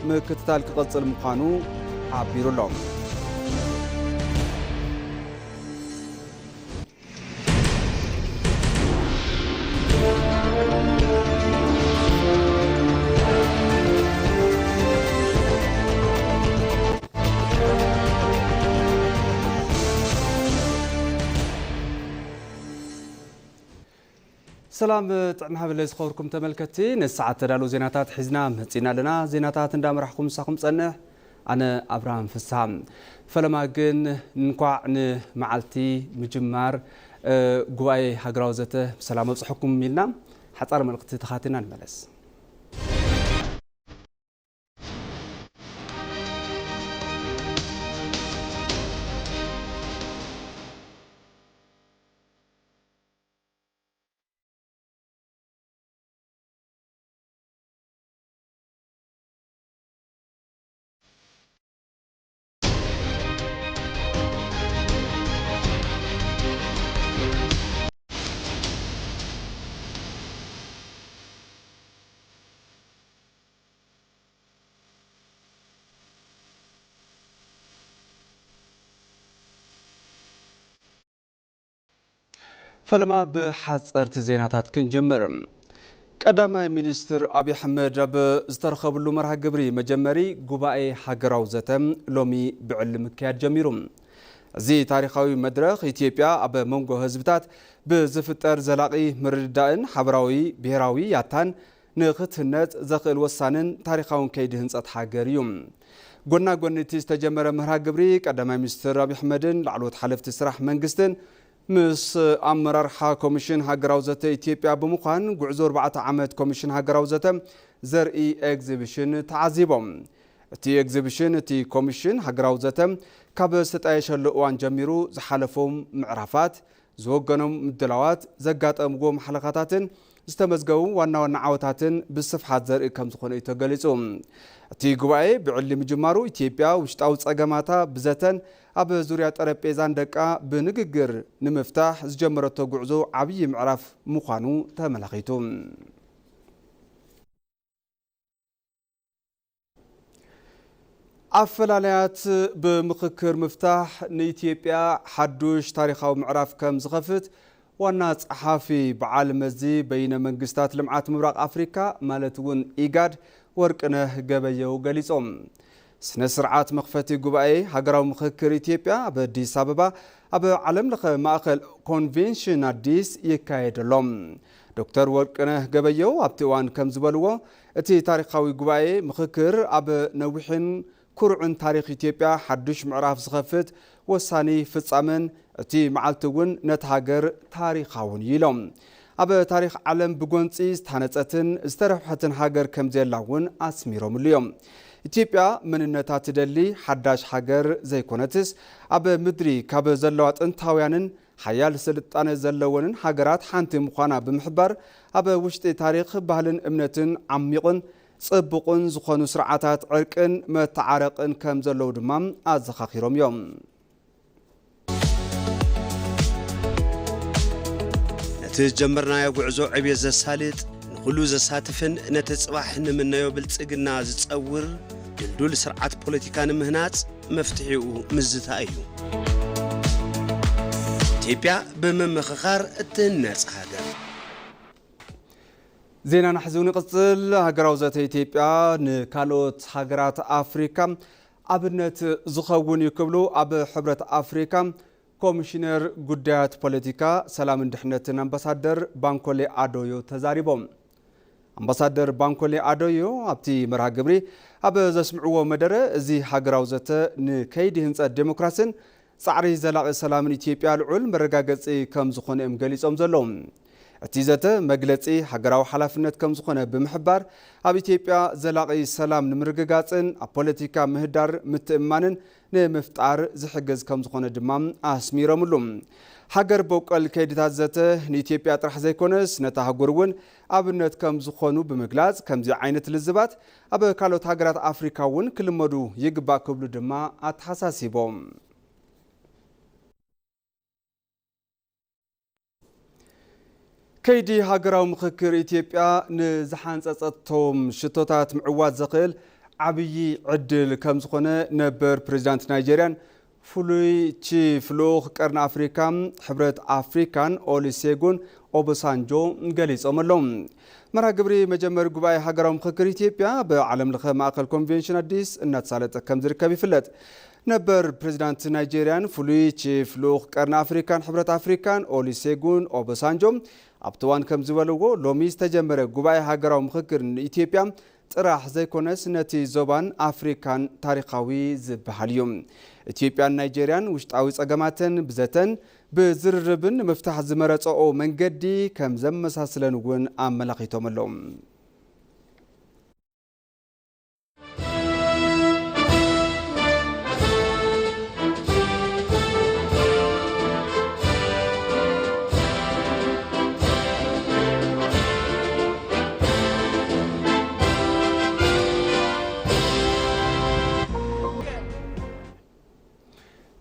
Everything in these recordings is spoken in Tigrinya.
ምክትታል ክቕጽል ምዃኑ ሓቢሩ ኣሎ። ሰላም ጥዕና ሃበለይ ዝኸበርኩም ተመልከትቲ፣ ንሰዓት ተዳለዉ ዜናታት ሒዝና መጺና ኣለና። ዜናታት እንዳመራሕኩም ምሳኹም ጸንሕ ኣነ ኣብርሃም ፍስሃ። ፈለማ ግን እንኳዕ ንመዓልቲ ምጅማር፣ እ፣ ጉባኤ ሃገራዊ ዘተ ብሰላም ኣብጽሐኩም ኢልና ሓጻር መልእኽቲ ተኻቲና ንመለስ። ፈለማ ብሓጸርቲ ዜናታት ክንጅምር። ቀዳማይ ሚኒስትር ኣብይ ኣሕመድ ኣብ ዝተረኸብሉ መርሃ ግብሪ መጀመሪ ጉባኤ ሃገራዊ ዘተ ሎሚ ብዕሊ ምክያድ ጀሚሩ። እዚ ታሪኻዊ መድረኽ ኢትዮጵያ ኣብ መንጎ ህዝብታት ብዝፍጠር ዘላቒ ምርድዳእን ሓበራዊ ብሄራዊ ያታን ንኽትህነጽ ዘኽእል ወሳንን ታሪኻውን ከይዲ ህንጸት ሃገር እዩ። ጎና ጎኒ እቲ ዝተጀመረ መርሃ ግብሪ፣ ቀዳማይ ሚኒስትር ኣብይ ኣሕመድን ላዕለዎት ሓለፍቲ ስራሕ መንግስትን ምስ ኣመራርሓ ኮሚሽን ሃገራዊ ዘተ ኢትዮጵያ ብምዃን፣ ጉዕዞ ኣርባዕተ ዓመት ኮሚሽን ሃገራዊ ዘተ ዘርኢ ኤግዚቢሽን ተዓዚቦም። እቲ ኤግዚቢሽን፣ እቲ ኮሚሽን ሃገራዊ ዘተ ካብ ዝተጣየሸሉ እዋን ጀሚሩ ዝሓለፎም ምዕራፋት፣ ዝወገኖም ምድላዋት፣ ዘጋጠምዎ ማሕለኻታትን ዝተመዝገቡ ዋና ዋና ዓወታትን ብስፍሓት ዘርኢ ከም ዝኾነ እዩ ተገሊጹ። እቲ ጉባኤ ብዕሊ ምጅማሩ፣ ኢትዮጵያ ውሽጣዊ ጸገማታ ብዘተን ኣብ ዙርያ ጠረጴዛን ደቃ ብንግግር ንምፍታሕ ዝጀመረቶ ጉዕዞ ዓብዪ ምዕራፍ ምዃኑ ተመላኺቱ። ኣፈላላያት ብምኽክር ምፍታሕ ንኢትዮጵያ ሓዱሽ ታሪኻዊ ምዕራፍ ከም ዝኸፍት ዋና ጸሓፊ በዓል መዚ በይነ መንግስታት ልምዓት ምብራቕ ኣፍሪካ ማለት እውን ኢጋድ ወርቅነህ ገበየው ገሊጾም። ስነ ስርዓት መኽፈቲ ጉባኤ ሃገራዊ ምኽክር ኢትዮጵያ ኣብ ኣዲስ ኣበባ ኣብ ዓለም ለኸ ማእኸል ኮንቬንሽን ኣዲስ ይካየድ ኣሎ። ዶክተር ወርቅነህ ገበየው ኣብቲ እዋን ከም ዝበልዎ፣ እቲ ታሪኻዊ ጉባኤ ምኽክር ኣብ ነዊሕን ኩሩዕን ታሪኽ ኢትዮጵያ ሓዱሽ ምዕራፍ ዝኸፍት ወሳኒ ፍጻመን እቲ መዓልቲ እውን ነቲ ሃገር ታሪኻውን እዩ ኢሎም። ኣብ ታሪኽ ዓለም ብጎንጺ ዝተሃነጸትን ዝተረብሐትን ሃገር ከም ዘየላ እውን ኣስሚሮምሉ እዮም። ኢትዮጵያ መንነታ ትደሊ ሓዳሽ ሃገር ዘይኮነትስ፣ ኣብ ምድሪ ካብ ዘለዋ ጥንታውያንን ሓያል ስልጣነ ዘለወንን ሃገራት ሓንቲ ምዃና ብምሕባር፣ ኣብ ውሽጢ ታሪኽ፣ ባህልን እምነትን ዓሚቑን ጽቡቕን ዝኾኑ ስርዓታት ዕርቅን መተዓረቕን ከም ዘለዉ ድማ ኣዘኻኺሮም እዮም። ነቲ ዝጀመርናዮ ጉዕዞ ዕብየት ዘሳልጥ፣ ንኹሉ ዘሳትፍን ነቲ ጽባሕ ንምነዮ ብልጽግና ዝጸውር ድልዱል ስርዓት ፖለቲካ ንምህናጽ መፍትሒኡ ምዝታይ እዩ። ኢትዮጵያ ብምምኽኻር እትህነጽ ሃገር። ዜናና ሕዚ እውን ይቕጽል። ሃገራዊ ዘተ ኢትዮጵያ ንካልኦት ሃገራት ኣፍሪካ ኣብነት ዝኸውን እዩ ክብሉ ኣብ ሕብረት ኣፍሪካ ኮሚሽነር ጉዳያት ፖለቲካ፣ ሰላምን ድሕነትን ኣምባሳደር ባንኮሌ ኣዶዮ ተዛሪቦም። ኣምባሳደር ባንኮሌ ኣዶዮ ኣብቲ መርሃ ግብሪ ኣብ ዘስምዕዎ መደረ፣ እዚ ሃገራዊ ዘተ ንከይዲ ህንጸት ዴሞክራስን ጻዕሪ ዘላቒ ሰላምን ኢትዮጵያ ልዑል መረጋገጺ ከም ዝኾነ እዮም ገሊጾም ዘለዉ። እቲ ዘተ መግለጺ ሃገራዊ ሓላፍነት ከም ዝኾነ ብምሕባር፣ ኣብ ኢትዮጵያ ዘላቒ ሰላም ንምርግጋጽን ኣብ ፖለቲካ ምህዳር ምትእምማንን ንምፍጣር ዝሕግዝ ከም ዝኾነ ድማ ኣስሚሮምሉ። ሃገር በቆል ከይድታት ዘተ ንኢትዮጵያ ጥራሕ ዘይኮነስ፣ ነታ ኣህጉር እውን ኣብነት ከም ዝኾኑ ብምግላጽ፣ ከምዚ ዓይነት ልዝባት ኣብ ካልኦት ሃገራት ኣፍሪካ እውን ክልመዱ ይግባእ ክብሉ ድማ ኣተሓሳሲቦም። ከይዲ ሃገራዊ ምኽክር ኢትዮጵያ ንዝሓንጸጸቶም ሽቶታት ምዕዋት ዘኽእል ዓብዪ ዕድል ከም ዝኾነ ነበር ፕሬዚዳንት ናይጄርያን ፍሉይ ቺፍ ልኡኽ ቀርኒ ኣፍሪካ ሕብረት ኣፍሪካን ኦሊሴጉን ኦቦሳንጆ ገሊጾም ኣለዉ። መርሃ ግብሪ መጀመሪ ጉባኤ ሃገራዊ ምኽክር ኢትዮጵያ ብዓለም ለኸ ማእኸል ኮንቬንሽን ኣዲስ እናተሳለጠ ከም ዝርከብ ይፍለጥ። ነበር ፕሬዚዳንት ናይጄርያን ፍሉይ ቺፍ ልኡኽ ቀርኒ ኣፍሪካን ሕብረት ኣፍሪካን ኦሊሴጉን ኦቦሳንጆ ኣብቲ እዋን ከም ዝበልዎ፣ ሎሚ ዝተጀመረ ጉባኤ ሃገራዊ ምኽክር ንኢትዮጵያ ጥራሕ ዘይኮነስ ነቲ ዞባን ኣፍሪካን ታሪኻዊ ዝበሃል እዩ። ኢትዮጵያን ናይጄርያን ውሽጣዊ ጸገማተን ብዘተን ብዝርርብን ንምፍታሕ ዝመረጸኦ መንገዲ ከም ዘመሳስለን እውን ኣመላኺቶም ኣለዉ።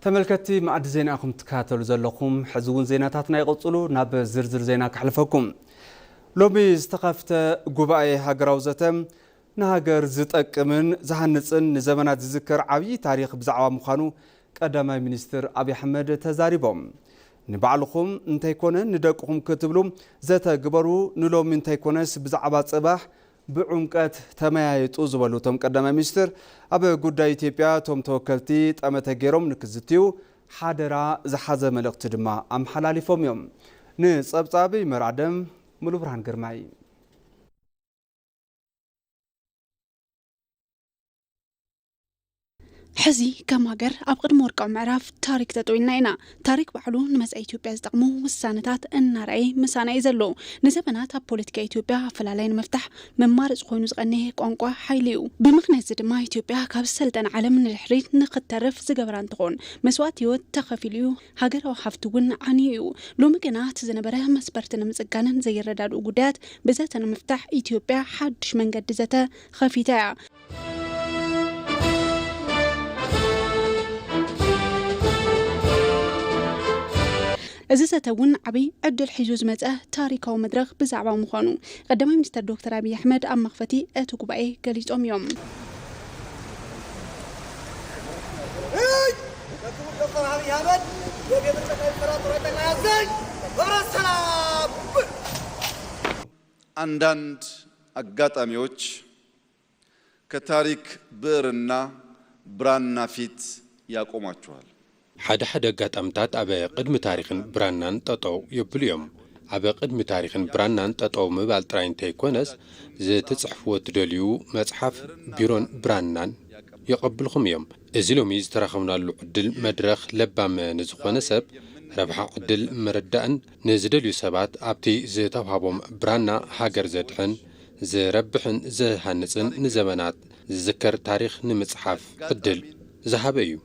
ተመልከትቲ መኣዲ ዜና ኢኹም ትከታተሉ ዘለኹም። ሕዚ እውን ዜናታትና ይቕጽሉ። ናብ ዝርዝር ዜና ከሕልፈኩም። ሎሚ ዝተኸፍተ ጉባኤ ሃገራዊ ዘተ ንሃገር ዝጠቅምን ዝሃንጽን ንዘመናት ዝዝከር ዓብዪ ታሪኽ ብዛዕባ ምዃኑ ቀዳማይ ሚኒስትር ኣብይ ኣሕመድ ተዛሪቦም። ንባዕልኹም እንተይኮነ ንደቅኹም ክትብሉ ዘተ ግበሩ፣ ንሎሚ እንተይኮነስ ብዛዕባ ጽባሕ ብዕምቀት ተመያየጡ ዝበሉ እቶም ቀዳማይ ሚኒስትር፣ ኣብ ጉዳይ ኢትዮጵያ እቶም ተወከልቲ ጠመተ ገይሮም ንክዝትዩ ሓደራ ዝሓዘ መልእኽቲ ድማ ኣመሓላሊፎም እዮም። ንጸብጻብ ይመር ኣደም ሙሉብርሃን ግርማይ። ሕዚ ከም ሃገር ኣብ ቅድሚ ወርቃዊ ምዕራፍ ታሪክ ጠጠው ኢልና ኢና። ታሪክ ባዕሉ ንመጻኢ ኢትዮጵያ ዝጠቕሙ ውሳነታት እናረኣየ ምሳና እዩ ዘሎ። ንዘመናት ኣብ ፖለቲካ ኢትዮጵያ ኣፈላላይ ንምፍታሕ መማረፂ ኮይኑ ዝቐነየ ቋንቋ ሓይሊ እዩ። ብምኽንያት እዚ ድማ ኢትዮጵያ ካብ ዝሰልጠነ ዓለም ንድሕሪት ንክተርፍ ዝገበራ እንትኾን መስዋእቲ ህይወት ተኸፊሉ እዩ። ሃገራዊ ሃፍቲ እውን ዓንዩ እዩ። ሎሚ ግና እቲ ዝነበረ መስበርቲ ንምጽጋንን ዘይረዳድኡ ጉዳያት ብዘተ ንምፍታሕ ኢትዮጵያ ሓድሽ መንገዲ ዘተ ኸፊታ እያ። እዚ ዘተ እውን ዓብይ ዕድል ሒዙ ዝመጸ ታሪካዊ መድረኽ ብዛዕባ ምዃኑ ቀዳማይ ሚኒስትር ዶክተር ኣብይ ኣሕመድ ኣብ መኽፈቲ እቲ ጉባኤ ገሊጾም እዮም። አንዳንድ አጋጣሚዎች ከታሪክ ብዕርና ብራና ፊት ያቆማችኋል። ሓደ ሓደ ኣጋጣምታት ኣብ ቅድሚ ታሪኽን ብራናን ጠጠው የብሉ እዮም። ኣብ ቅድሚ ታሪኽን ብራናን ጠጠው ምባል ጥራይ እንተይኮነስ፣ ዝትጽሕፍዎ እትደልዩ መጽሓፍ ቢሮን ብራናን የቐብልኹም እዮም። እዚ ሎሚ ዝተራኸብናሉ ዕድል መድረኽ ለባም ንዝኾነ ሰብ ረብሓ ዕድል ምርዳእን ንዝደልዩ ሰባት ኣብቲ ዝተውሃቦም ብራና ሃገር ዘድሕን ዝረብሕን ዝሃንጽን ንዘመናት ዝዝከር ታሪኽ ንምጽሓፍ ዕድል ዝሃበ እዩ።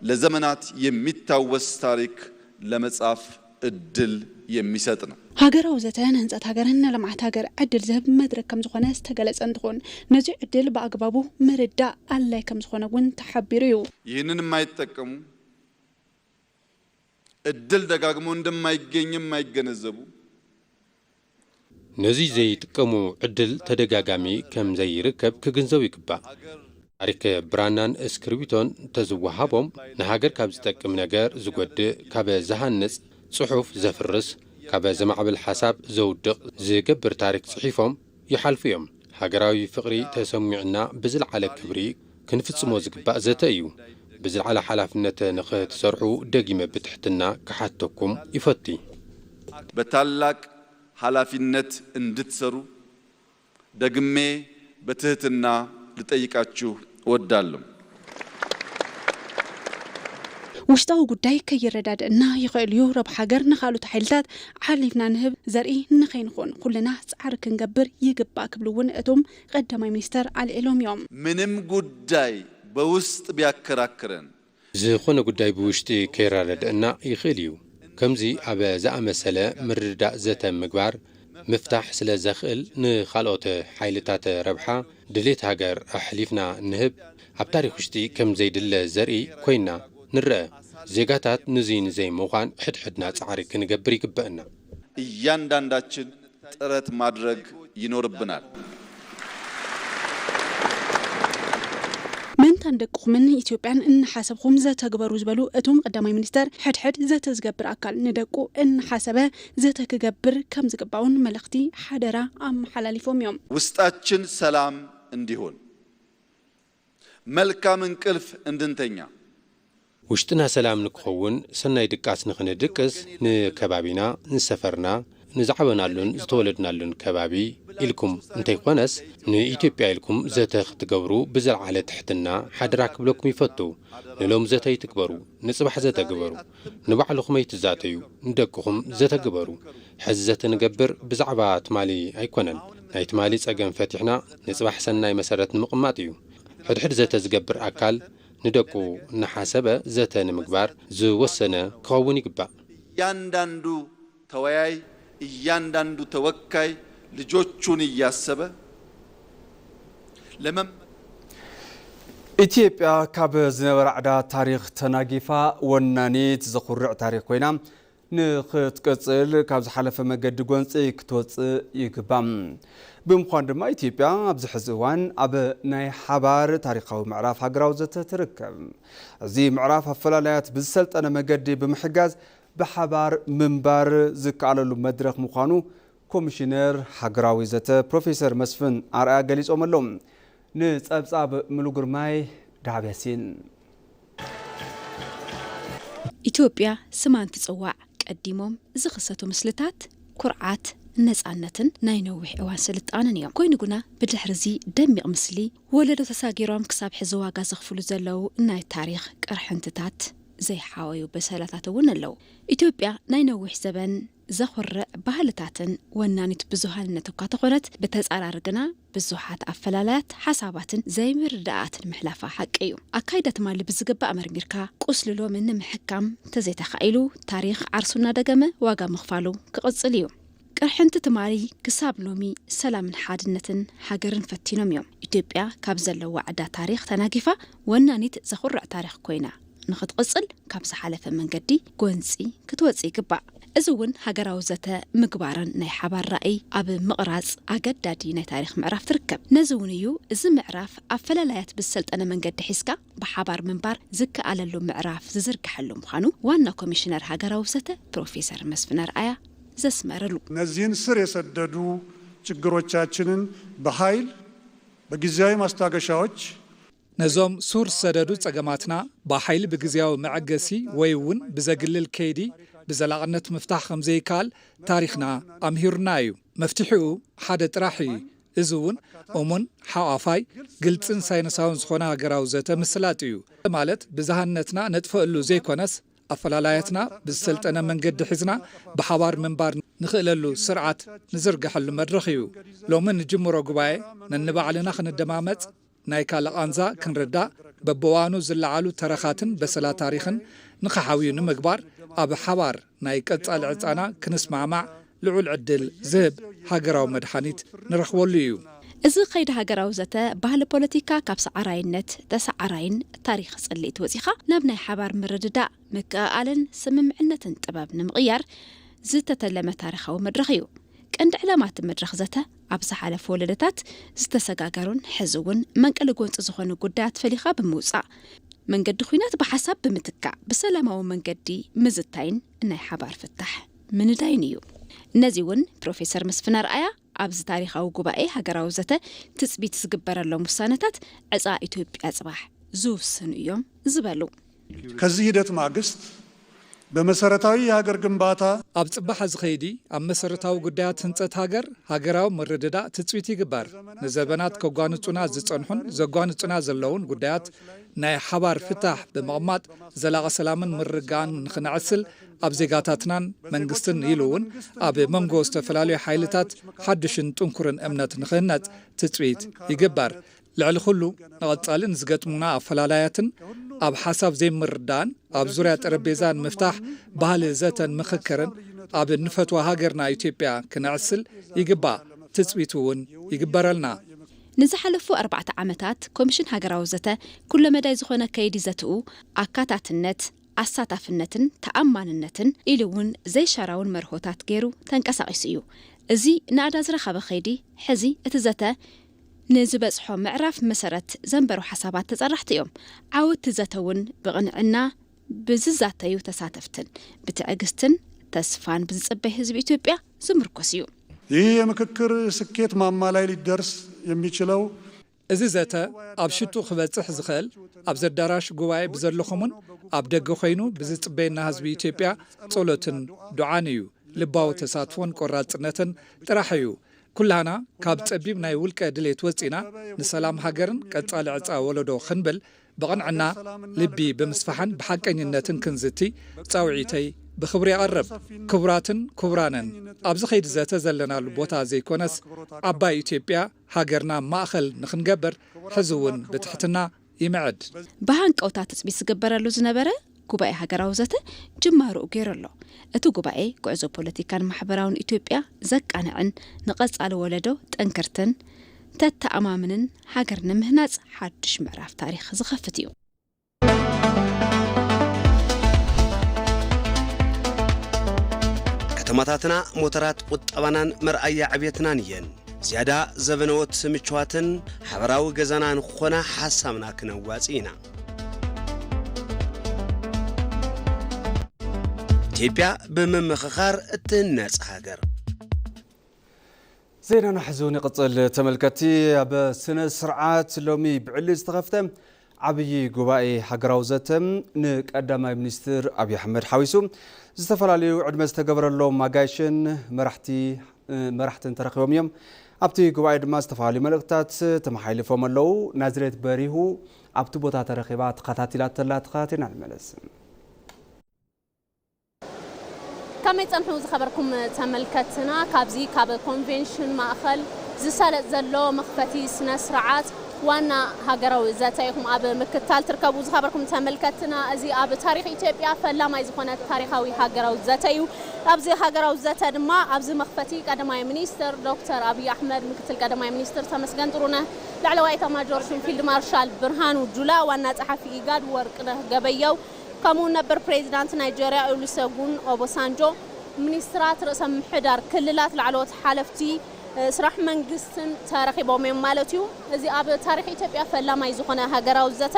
ለዘመናት የሚታወስ ታሪክ ለመጻፍ እድል የሚሰጥ ነው። ሃገራዊ ዘተ ንህንፀት ሃገርን ንልምዓት ሃገር ዕድል ዝህብ መድረክ ከምዝኾነ ዝተገለፀ እንትኾን ነዚ ዕድል ብኣግባቡ ምርዳእ ኣድላይ ከምዝኾነ እውን ተሓቢሩ እዩ። ይህንን የማይጠቀሙ እድል ደጋግሞ እንደማይገኝ የማይገነዘቡ ነዚ ዘይጥቀሙ ዕድል ተደጋጋሚ ከም ዘይርከብ ክግንዘቡ ይግባእ። ታሪክ ብራናን እስክርቢቶን ተዝወሃቦም ንሃገር ካብ ዝጠቅም ነገር ዝጎድእ ካብ ዝሃንጽ ጽሑፍ ዘፍርስ ካብ ዘማዕብል ሓሳብ ዘውድቕ ዝገብር ታሪክ ጽሒፎም ይሓልፉ እዮም። ሃገራዊ ፍቕሪ ተሰሚዑና ብዝለዓለ ክብሪ ክንፍጽሞ ዝግባእ ዘተ እዩ። ብዝለዓለ ሓላፍነት ንኽትሰርሑ ደጊመ ብትሕትና ክሓተኩም ይፈቲ። በታላቅ ሓላፊነት እንድትሰሩ ደግሜ በትህትና ልጠይቃችሁ እወዳለሁ። ውሽጣዊ ጉዳይ ከይረዳድእና ይኽእል እዩ፣ ረብሓ ሃገር ንኻልኦት ሓይልታት ሓሊፍና ንህብ ዘርኢ ንኸይንኾን ኩልና ፃዕሪ ክንገብር ይግባእ ክብሉ እውን እቶም ቀዳማይ ሚኒስተር ኣልዒሎም እዮም። ምንም ጉዳይ በውስጥ ቢያከራክረን ዝኾነ ጉዳይ ብውሽጢ ከይረዳድእና ይኽእል እዩ። ከምዚ ኣብ ዝኣመሰለ ምርድዳእ ዘተ ምግባር፣ ምፍታሕ ስለ ዘኽእል፣ ንኻልኦት ሓይልታት ረብሓ ድሌት ሃገር ኣሕሊፍና ንህብ፣ ኣብ ታሪኽ ውሽጢ ከም ዘይድለ ዘርኢ ኮይና ንረኣ። ዜጋታት ንዙይ ንዘይ ምዃን ሕድሕድና ጻዕሪ ክንገብር ይግበእና። እያንዳንዳችን ጥረት ማድረግ ይኖርብናል። ንደቅኹምን ኢትዮጵያን እናሓሰብኹም ዘተ ግበሩ ዝበሉ እቶም ቀዳማይ ሚኒስተር፣ ሕድሕድ ዘተ ዝገብር ኣካል ንደቁ እናሓሰበ ዘተ ክገብር ከም ዝግባውን መልእኽቲ ሓደራ ኣመሓላሊፎም እዮም። ውስጣችን ሰላም እንዲሆን፣ መልካም እንቅልፍ እንድንተኛ፣ ውሽጥና ሰላም ንክኸውን፣ ሰናይ ድቃስ ንኽንድቅስ፣ ንከባቢና፣ ንሰፈርና፣ ንዝዓበናሉን ዝተወለድናሉን ከባቢ ኢልኩም እንተይኮነስ ንኢትዮጵያ ኢልኩም ዘተ ክትገብሩ ብዝለዓለ ትሕትና ሓደራ ክብለኩም ይፈቱ። ንሎም ዘተ ይትግበሩ፣ ንጽባሕ ዘተ ግበሩ። ንባዕልኹም ኣይትዛተዩ፣ ንደቅኹም ዘተ ግበሩ። ሕዚ ዘተ ንገብር ብዛዕባ ትማሊ ኣይኮነን። ናይ ትማሊ ጸገም ፈቲሕና ንጽባሕ ሰናይ መሰረት ንምቕማጥ እዩ። ሕድሕድ ዘተ ዝገብር ኣካል ንደቁ እናሓሰበ ዘተ ንምግባር ዝወሰነ ክኸውን ይግባእ። እያንዳንዱ ተወያይ፣ እያንዳንዱ ተወካይ ልጆቹን እያሰበ ለመም ኢትዮጵያ ካብ ዝነበራ ዕዳ ታሪኽ ተናጊፋ ወናኒት ዘኹርዕ ታሪኽ ኮይና ንኽትቅጽል ካብ ዝሓለፈ መገዲ ጎንፂ ክትወፅእ ይግባእ። ብምዃኑ ድማ ኢትዮጵያ ኣብዚ ሕዚ እዋን ኣብ ናይ ሓባር ታሪኻዊ ምዕራፍ ሃገራዊ ዘተ ትርከብ። እዚ ምዕራፍ ኣፈላላያት ብዝሰልጠነ መገዲ ብምሕጋዝ ብሓባር ምንባር ዝከኣለሉ መድረኽ ምዃኑ ኮሚሽነር ሃገራዊ ዘተ ፕሮፌሰር መስፍን ኣርኣያ ገሊጾም ኣለዉ። ንጸብጻብ ሙሉ ግርማይ ደሃብ ያሲን። ኢትዮጵያ ስማ እንትጽዋዕ ቀዲሞም ዝኽሰቱ ምስልታት ኩርዓት፣ ነጻነትን ናይ ነዊሕ እዋን ስልጣነን እዮም። ኮይኑ ግና ብድሕሪ እዚ ደሚቕ ምስሊ ወለዶ ተሳጊሮም ክሳብ ሕዚ ዋጋ ዘኽፍሉ ዘለዉ ናይ ታሪኽ ቅርሕንትታት ዘይሓወዩ በሰላታት እውን ኣለዉ። ኢትዮጵያ ናይ ነዊሕ ዘበን ዘኹርዕ ባህልታትን ወናኒት ብዙሃንነት እኳ ተኾነት፣ ብተጻራሪ ግና ብዙሓት ኣፈላላያት ሓሳባትን ዘይምርድኣትን ምሕላፋ ሓቂ እዩ። ኣካይዳ ትማሊ ብዝግባእ መርሚርካ ቁስሊ ሎሚ ንምሕካም ተዘይተኻኢሉ ታሪኽ ዓርሱ እናደገመ ዋጋ ምኽፋሉ ክቕጽል እዩ። ቅርሕንቲ ትማሊ ክሳብ ሎሚ ሰላምን ሓድነትን ሃገርን ፈቲኖም እዮም። ኢትዮጵያ ካብ ዘለዋ ዕዳ ታሪኽ ተናጊፋ ወናኒት ዘኹርዕ ታሪኽ ኮይና ንኽትቕጽል ካብ ዝሓለፈ መንገዲ ጎንጺ ክትወጽእ ይግባእ። እዚ እውን ሃገራዊ ዘተ ምግባርን ናይ ሓባር ራእይ ኣብ ምቕራጽ ኣገዳዲ ናይ ታሪኽ ምዕራፍ ትርከብ። ነዚ እውን እዩ እዚ ምዕራፍ ኣፈላላያት ብዝሰልጠነ መንገዲ ሒዝካ ብሓባር ምንባር ዝከኣለሉ ምዕራፍ ዝዝርግሐሉ ምዃኑ ዋና ኮሚሽነር ሃገራዊ ዘተ ፕሮፌሰር መስፍን ኣርኣያ ዘስመረሉ። እነዚህን ስር የሰደዱ ችግሮቻችንን በኃይል በጊዜያዊ ማስታገሻዎች ነዞም ሱር ዝሰደዱ ጸገማትና ብሓይሊ ብግዜያዊ መዐገሲ ወይ እውን ብዘግልል ከይዲ ብዘላቕነት ምፍታሕ ከም ዘይከኣል ታሪኽና ኣምሂሩና እዩ። መፍትሒኡ ሓደ ጥራሕ እዩ። እዚ እውን እሙን፣ ሓቋፋይ፣ ግልጽን ሳይንሳውን ዝኾነ ሃገራዊ ዘተ ምስላጥ እዩ። ማለት ብዝሃነትና ነጥፍአሉ ዘይኮነስ ኣፈላላያትና ብዝሰልጠነ መንገዲ ሒዝና ብሓባር ምንባር ንኽእለሉ ስርዓት ንዝርግሐሉ መድረኽ እዩ። ሎሚ ንጅምሮ ጉባኤ ነንባዕልና ክንደማመጽ፣ ናይ ካልእ ቃንዛ ክንርዳእ፣ በብእዋኑ ዝለዓሉ ተረኻትን በሰላ ታሪኽን ንኽሓውዩ ንምግባር ኣብ ሓባር ናይ ቀጻሊ ዕጻና ክንስማዕማዕ ልዑል ዕድል ዝህብ ሃገራዊ መድሓኒት ንረኽበሉ እዩ። እዚ ከይዲ ሃገራዊ ዘተ ባህሊ ፖለቲካ ካብ ሰዓራይነት ተሰዓራይን ታሪኽ ጽልኢት ወጺኻ ናብ ናይ ሓባር ምርድዳእ፣ ምክእኣልን ስምምዕነትን ጥበብ ንምቕያር ዝተተለመ ታሪኻዊ መድረኽ እዩ። ቀንዲ ዕላማ እቲ መድረኽ ዘተ ኣብ ዝሓለፉ ወለዶታት ዝተሰጋገሩን ሕዚ እውን መንቀሊ ጎንፂ ዝኾኑ ጉዳያት ፈሊኻ ብምውፃእ መንገዲ ኹናት ብሓሳብ ብምትካእ ብሰላማዊ መንገዲ ምዝታይን ናይ ሓባር ፍታሕ ምንዳይን እዩ። ነዚ እውን ፕሮፌሰር መስፍን ኣርኣያ ኣብዚ ታሪኻዊ ጉባኤ ሃገራዊ ዘተ ትፅቢት ዝግበረሎም ውሳነታት ዕፃ ኢትዮጵያ ፅባሕ ዝውስኑ እዮም ዝበሉ። ከዚህ ሂደት ማግስት በመሰረታዊ የሀገር ግንባታ ኣብ ጽባሕ እዚ ኸይዲ ኣብ መሰረታዊ ጉዳያት ህንጸት ሃገር ሃገራዊ ምርድዳእ ትጽቢት ይግበር። ንዘበናት ከጓንጹና ዝጸንሑን ዘጓንጹና ዘለውን ጉዳያት ናይ ሓባር ፍታሕ ብምቕማጥ ዘላቒ ሰላምን ምርግጋእን ንኽነዕስል ኣብ ዜጋታትናን መንግስትን ኢሉ እውን ኣብ መንጎ ዝተፈላለዩ ሓይልታት ሓድሽን ጥንኩርን እምነት ንኽህነጽ ትጽቢት ይግበር። ልዕሊ ኩሉ ንቐጻሊ ንዝገጥሙና ኣፈላላያትን ኣብ ሓሳብ ዘይምርዳእን ኣብ ዙርያ ጠረጴዛ ንምፍታሕ ባህሊ ዘተን ምኽክርን ኣብ እንፈትዋ ሃገርና ኢትዮጵያ ክነዕስል ይግባእ፣ ትጽቢት እውን ይግበረልና። ንዝሓለፉ ኣርባዕተ ዓመታት ኮሚሽን ሃገራዊ ዘተ ኩለመዳይ ዝኾነ ከይዲ ዘትኡ ኣካታትነት፣ ኣሳታፍነትን ተኣማንነትን ኢሉ እውን ዘይሻራውን መርሆታት ገይሩ ተንቀሳቒሱ እዩ። እዚ ናእዳ ዝረኸበ ከይዲ ሕዚ እቲ ዘተ ንዝበጽሖ ምዕራፍ መሰረት ዘንበሩ ሓሳባት ተጸራሕቲ እዮም። ዓወት ዘተ እውን ብቕንዕና ብዝዛተዩ ተሳተፍትን ብትዕግስትን ተስፋን ብዝጽበይ ህዝቢ ኢትዮጵያ ዝምርኮስ እዩ። ይህ የምክክር ስኬት ማማ ላይ ሊደርስ የሚችለው እዚ ዘተ ኣብ ሽቱ ክበጽሕ ዝኽእል ኣብዚ ኣዳራሽ ጉባኤ ብዘለኹምን ኣብ ደገ ኮይኑ ብዝጽበየና ህዝቢ ኢትዮጵያ ጸሎትን ዱዓን እዩ። ልባዊ ተሳትፎን ቆራጽነትን ጥራሕ እዩ። ኩላህና ካብ ጸቢብ ናይ ውልቀ ድሌት ወጺና ንሰላም ሃገርን ቀጻሊ ዕጻ ወለዶ ክንብል ብቕንዕና ልቢ ብምስፋሕን ብሓቀኝነትን ክንዝቲ ጻውዒተይ ብኽብሪ የቐርብ። ክቡራትን ክቡራንን፣ ኣብዚ ኸይዲ ዘተ ዘለናሉ ቦታ ዘይኮነስ ዓባይ ኢትዮጵያ ሃገርና ማእኸል ንኽንገብር ሕዚ እውን ብትሕትና ይምዕድ። ብሃንቀውታ ትጽቢት ዝግበረሉ ዝነበረ ጉባኤ ሃገራዊ ዘተ ጅማሮኡ ገይሩ ኣሎ። እቲ ጉባኤ ጉዕዞ ፖለቲካን ማሕበራውን ኢትዮጵያ ዘቃንዕን ንቐጻሊ ወለዶ ጠንክርትን ተተኣማምንን ሃገር ንምህናጽ ሓድሽ ምዕራፍ ታሪኽ ዝኸፍት እዩ። ከተማታትና ሞተራት ቁጠባናን መርኣያ ዕብየትናን እየን። ዝያዳ ዘበነዎት ምችዋትን ሓበራዊ ገዛና ንክኾና ሓሳብና ክነዋጽእ ኢና። ኢትዮጵያ ብምምኽኻር እትህነጽ ሃገር። ዜናና ሕዚ እውን ይቕጽል። ተመልከትቲ፣ ኣብ ስነ ስርዓት ሎሚ ብዕሊ ዝተኸፍተ ዓብዪ ጉባኤ ሃገራዊ ዘተ ንቀዳማይ ሚኒስትር ኣብዪ ኣሕመድ ሓዊሱ ዝተፈላለዩ ዕድመ ዝተገበረሎም ኣጋይሽን መራሕቲ መራሕትን ተረኺቦም እዮም። ኣብቲ ጉባኤ ድማ ዝተፈላለዩ መልእኽትታት ተመሓላሊፎም ኣለዉ። ናዝሬት በሪሁ ኣብቲ ቦታ ተረኺባ ተኸታቲላቶ ኣላ። ተኸታቲልና ንመለስ። ከመይ ጸንሑ ዝኸበርኩም ተመልከትና? ካብዚ ካብ ኮንቬንሽን ማእኸል ዝሳለጥ ዘሎ መኽፈቲ ስነ ስርዓት ዋና ሃገራዊ ዘተ ኢኹም ኣብ ምክታል ትርከቡ። ዝኸበርኩም ተመልከትና፣ እዚ ኣብ ታሪኽ ኢትዮጵያ ፈላማይ ዝኾነ ታሪኻዊ ሃገራዊ ዘተ እዩ። ኣብዚ ሃገራዊ ዘተ ድማ ኣብዚ መኽፈቲ ቀዳማይ ሚኒስትር ዶክተር ኣብይ ኣሕመድ፣ ምክትል ቀዳማይ ሚኒስትር ተመስገን ጥሩነህ፣ ላዕለዋይ ኤታማጆር ሹም ፊልድ ማርሻል ብርሃኑ ጁላ፣ ዋና ጸሓፊ ኢጋድ ወርቅነህ ገበየው፣ ከምኡ እውን ነበር ፕሬዚዳንት ናይጀርያ ኦሉሰጉን ኦቦሳንጆ፣ ሚኒስትራት፣ ርእሰ ምምሕዳር ክልላት፣ ላዕለዎት ሓለፍቲ ስራሕ መንግስትን ተረኺቦም እዮም ማለት እዩ። እዚ ኣብ ታሪኽ ኢትዮጵያ ፈላማይ ዝኾነ ሃገራዊ ዘተ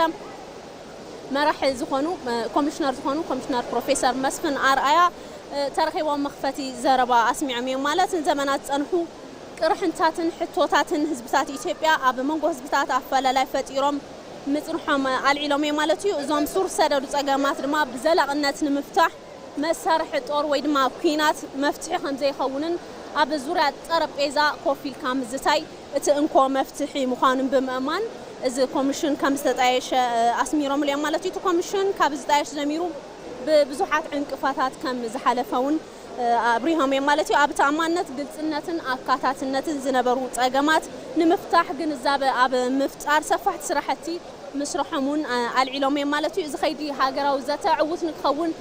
መራሒ ዝኾኑ ኮሚሽነር ዝኾኑ ኮሚሽነር ፕሮፌሰር መስፍን ኣርኣያ ተረኺቦም መኽፈቲ ዘረባ ኣስሚዖም እዮም ማለት። ንዘመናት ዝጸንሑ ቅርሕንታትን ሕቶታትን ህዝብታት ኢትዮጵያ ኣብ መንጎ ህዝብታት ኣፈላላይ ፈጢሮም ምጽንሖም ኣልዒሎም እዮም ማለት እዩ። እዞም ሱር ሰደዱ ጸገማት ድማ ብዘላቕነት ንምፍታሕ መሳርሒ ጦር ወይ ድማ ኲናት መፍትሒ ከም ዘይኸውንን ኣብ ዙርያ ጠረጴዛ ኮፍ ኢልካ ምዝታይ እቲ እንኮ መፍትሒ ምዃኑን ብምእማን፣ እዚ ኮሚሽን ከም ዝተጣየሸ ኣስሚሮምሉ እዮም ማለት እዩ። እቲ ኮሚሽን ካብ ዝጣየሽ ጀሚሩ ብብዙሓት ዕንቅፋታት ከም ዝሓለፈ እውን ኣብሪሆም እዮም ማለት እዩ። ኣብ ተኣማንነት፣ ግልጽነትን ኣካታትነትን ዝነበሩ ጸገማት ንምፍታሕ ግንዛበ ኣብ ምፍጣር ሰፋሕቲ ስራሕቲ ምስርሖም እውን ኣልዒሎም እዮም ማለት እዩ። እዚ ከይዲ ሃገራዊ ዘተ ዕዉት ንክኸውን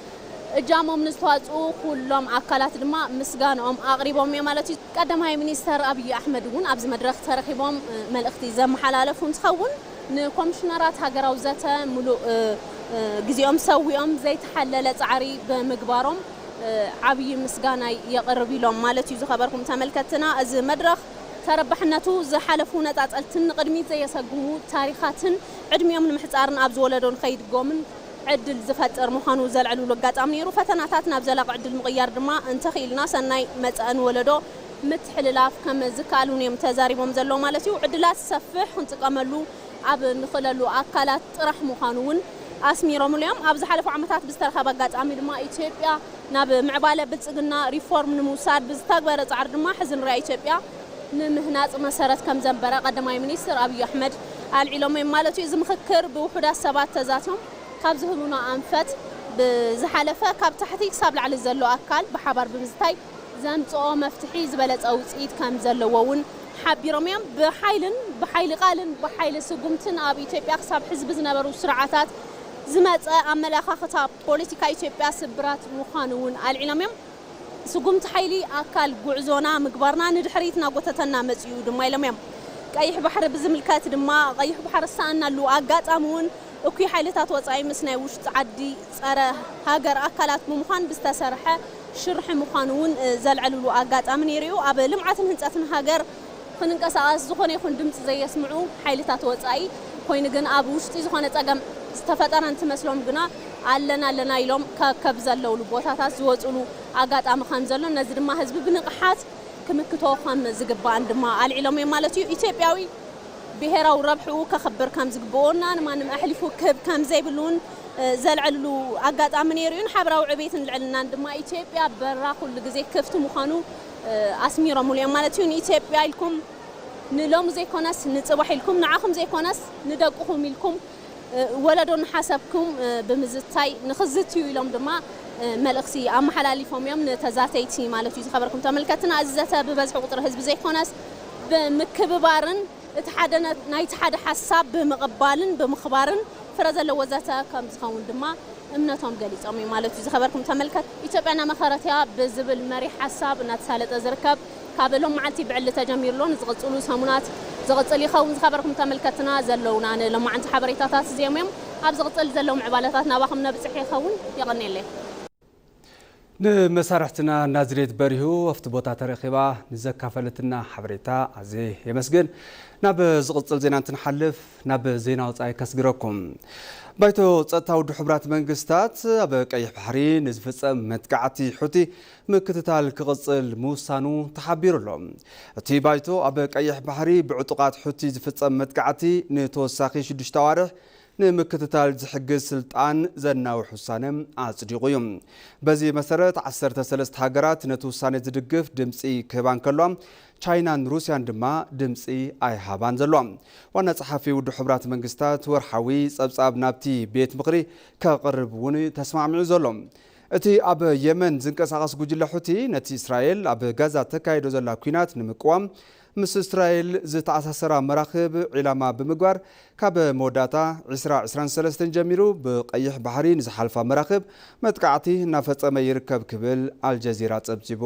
እጃሞም ንዝተዋፅኡ ኩሎም ኣካላት ድማ ምስጋንኦም ኣቕሪቦም እዮም ማለት እዩ። ቀዳማይ ሚኒስተር ኣብይ ኣሕመድ እውን ኣብዚ መድረኽ ተረኺቦም መልእኽቲ ዘመሓላለፉ እንትኸውን፣ ንኮሚሽነራት ሃገራዊ ዘተ ሙሉእ ግዜኦም ሰዊኦም ዘይተሓለለ ፃዕሪ ብምግባሮም ዓብዪ ምስጋናይ የቕርብ ኢሎም ማለት እዩ። ዝኸበርኩም ተመልከትና፣ እዚ መድረኽ ተረባሕነቱ ዝሓለፉ ነፃፀልትን ንቕድሚት ዘየሰግሙ ታሪኻትን ዕድሚኦም ንምሕፃርን ኣብዚ ወለዶ ንኸይድጎምን ዕድል ዝፈጥር ምዃኑ ዘልዕልሉ ኣጋጣሚ ነይሩ። ፈተናታት ናብ ዘላቒ ዕድል ምቕያር ድማ እንተኽኢልና ሰናይ መፃኢ ንወለዶ ምትሕልላፍ ከም ዝከኣል እውን እዮም ተዛሪቦም ዘለዉ ማለት እዩ። ዕድላት ሰፍሕ ክንጥቀመሉ ኣብ ንኽእለሉ ኣካላት ጥራሕ ምዃኑ እውን ኣስሚሮምሉ እዮም። ኣብ ዝሓለፉ ዓመታት ብዝተረኸበ ኣጋጣሚ ድማ ኢትዮጵያ ናብ ምዕባለ ብልፅግና ሪፎርም ንምውሳድ ብዝተግበረ ፃዕሪ ድማ ሕዚ ንሪኣ ኢትዮጵያ ንምህናፅ መሰረት ከም ዘንበረ ቀዳማይ ሚኒስትር ኣብይ ኣሕመድ ኣልዒሎም እዮም ማለት እዩ። እዚ ምኽክር ብውሑዳት ሰባት ተዛትዮም ካብ ዝህቡና ኣንፈት ብዝሓለፈ ካብ ታሕቲ ክሳብ ላዕሊ ዘሎ ኣካል ብሓባር ብምዝታይ ዘምፅኦ መፍትሒ ዝበለፀ ውፅኢት ከም ዘለዎ እውን ሓቢሮም እዮም። ብሓይልን ብሓይሊ ቃልን ብሓይሊ ስጉምትን ኣብ ኢትዮጵያ ክሳብ ሕዚ ብዝነበሩ ስርዓታት ዝመፀ ኣመለኻኽታ ፖለቲካ ኢትዮጵያ ስብራት ምዃኑ እውን ኣልዒሎም እዮም። ስጉምቲ ሓይሊ ኣካል ጉዕዞና ምግባርና ንድሕሪት እናጎተተና መፂኡ ድማ ኢሎም እዮም። ቀይሕ ባሕሪ ብዝምልከት ድማ ቀይሕ ባሕሪ ዝሰኣናሉ ኣጋጣሚ እውን እኩይ ሓይልታት ወፃኢ ምስ ናይ ውሽጢ ዓዲ ጸረ ሃገር ኣካላት ብምዃን ብዝተሰርሐ ሽርሒ ምዃኑ እውን ዘልዐልሉ ኣጋጣሚ ነይሩ እዩ። ኣብ ልምዓትን ህንፀትን ሃገር ክንንቀሳቐስ ዝኾነ ይኹን ድምፂ ዘየስምዑ ሓይልታት ወፃኢ ኮይኑ ግን ኣብ ውሽጢ ዝኾነ ፀገም ዝተፈጠረ እንትመስሎም ግና ኣለና ኣለና ኢሎም ከከብ ዘለውሉ ቦታታት ዝወፅሉ ኣጋጣሚ ከም ዘሎ ነዚ ድማ ህዝቢ ብንቕሓት ክምክቶ ከም ዝግባእን ድማ ኣልዒሎም እዮም ማለት እዩ። ኢትዮጵያዊ ብሄራዊ ረብሕኡ ከኽብር ከም ዝግብኦና ንማንም ኣሕሊፉ ክህብ ከም ዘይብሉ እውን ዘልዐልሉ ኣጋጣሚ ነይሩ እዩ። ንሓበራዊ ዕቤትን ልዕልናን ድማ ኢትዮጵያ በራ ኩሉ ግዜ ክፍቲ ምዃኑ ኣስሚሮምሉ እዮም ማለት እዩ። ንኢትዮጵያ ኢልኩም ንሎሚ ዘይኮነስ ንፅባሕ ኢልኩም ንዓኹም ዘይኮነስ ንደቅኹም ኢልኩም ወለዶ ንሓሰብኩም ብምዝታይ ንኽዝትዩ ኢሎም ድማ መልእኽቲ ኣመሓላሊፎም እዮም ንተዛተይቲ ማለት እዩ። ዝኸበርኩም ተመልከትና እዚ ዘተ ብበዝሒ ቁፅሪ ህዝቢ ዘይኮነስ ብምክብባርን እቲ ሓደ ናይቲ ሓደ ሓሳብ ብምቕባልን ብምኽባርን ፍረ ዘለዎ ዘተ ከም ዝኸውን ድማ እምነቶም ገሊጾም እዩ ማለት እዩ። ዝኸበርኩም ተመልከት ኢትዮጵያ እናመኸረት እያ ብዝብል መሪሕ ሓሳብ እናተሳለጠ ዝርከብ ካብ ሎም መዓልቲ ብዕሊ ተጀሚሩ ኣሎ ንዝቕፅሉ ሰሙናት ዝቕፅል ይኸውን። ዝኸበርኩም ተመልከትና ዘለውና ንሎማዓንቲ ሓበሬታታት እዚኦም እዮም። ኣብ ዝቕፅል ዘለዉ ምዕባለታት ናባኹም ነብፅሕ ይኸውን። የቐንየለይ። ንመሳርሕትና ናዝሬት በሪሁ ኣብቲ ቦታ ተረኺባ ንዘካፈለትና ሓበሬታ ኣዝየ የመስግን። ናብ ዝቕፅል ዜና እንትንሓልፍ ናብ ዜና ወፃኢ ከስግረኩም። ባይቶ ፀጥታ ውድብ ሕቡራት መንግስታት ኣብ ቀይሕ ባሕሪ ንዝፍፀም መጥቃዕቲ ሑቲ ምክትታል ክቕፅል ምውሳኑ ተሓቢሩ ኣሎ። እቲ ባይቶ ኣብ ቀይሕ ባሕሪ ብዕጡቓት ሑቲ ዝፍፀም መጥቃዕቲ ንተወሳኺ ሽዱሽተ ኣዋርሕ ንምክትታል ዝሕግዝ ስልጣን ዘናውሕ ውሳነ ኣጽዲቑ እዩ። በዚ መሰረት ዓሰርተ ሰለስተ ሃገራት ነቲ ውሳነ ዝድግፍ ድምጺ ክህባ እንከሎ ቻይናን ሩስያን ድማ ድምጺ ኣይሃባን ዘለዋ። ዋና ጸሓፊ ውድብ ሕቡራት መንግስታት ወርሓዊ ጸብጻብ ናብቲ ቤት ምኽሪ ከቕርብ እውን ተስማዕሚዑ ዘሎ። እቲ ኣብ የመን ዝንቀሳቐስ ጉጅለ ሑቲ ነቲ እስራኤል ኣብ ጋዛ ተካይዶ ዘላ ኲናት ንምቅዋም ምስ እስራኤል ዝተኣሳሰራ መራኽብ ዒላማ ብምግባር ካብ መወዳእታ ዕስራ ዕስራን ሰለስተን ጀሚሩ ብቀይሕ ባሕሪ ንዝሓልፋ መራኽብ መጥቃዕቲ እናፈጸመ ይርከብ ክብል ኣልጀዚራ ጸብጺቡ።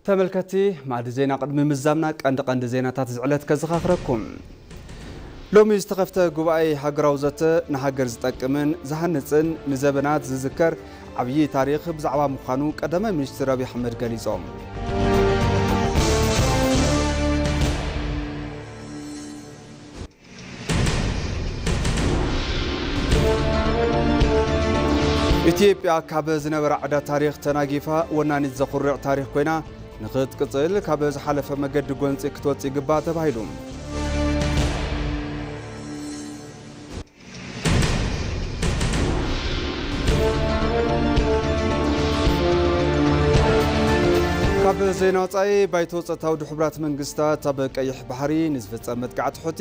ተመልከቲ ማዕዲ ዜና ቅድሚ ምዛምና ቀንዲ ቀንዲ ዜናታት ዝዕለት ከዘኻኽረኩም። ሎሚ ዝተኸፍተ ጉባኤ ሃገራዊ ዘተ ንሃገር ዝጠቅምን ዝሃንጽን ንዘበናት ዝዝከር ዓብዪ ታሪኽ ብዛዕባ ምዃኑ ቀዳማይ ሚኒስትር ኣብይ ኣሕመድ ገሊጾም። ኢትዮጵያ ካብ ዝነበራ ዕዳ ታሪኽ ተናጊፋ ወናኒት ዘኹርዕ ታሪኽ ኮይና ንኽትቅጽል ካብ ዝሓለፈ መገዲ ጎንጺ ክትወጽእ ይግባእ ተባሂሉ። ካብ ዜና ወጻኢ ባይቶ ጸጥታ ውድብ ሕቡራት መንግስታት ኣብ ቀይሕ ባሕሪ ንዝፍጸም መጥቃዕቲ ሑቲ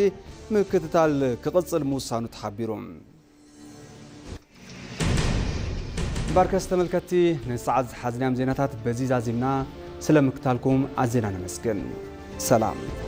ምክትታል ክቕጽል ምውሳኑ ተሓቢሩ። እምበርከስ ተመልከትቲ ንሰዓት ዝሓዝናዮም ዜናታት በዚ ዛዚምና ስለ ምክታልኩም ኣዚና ነመስግን። ሰላም።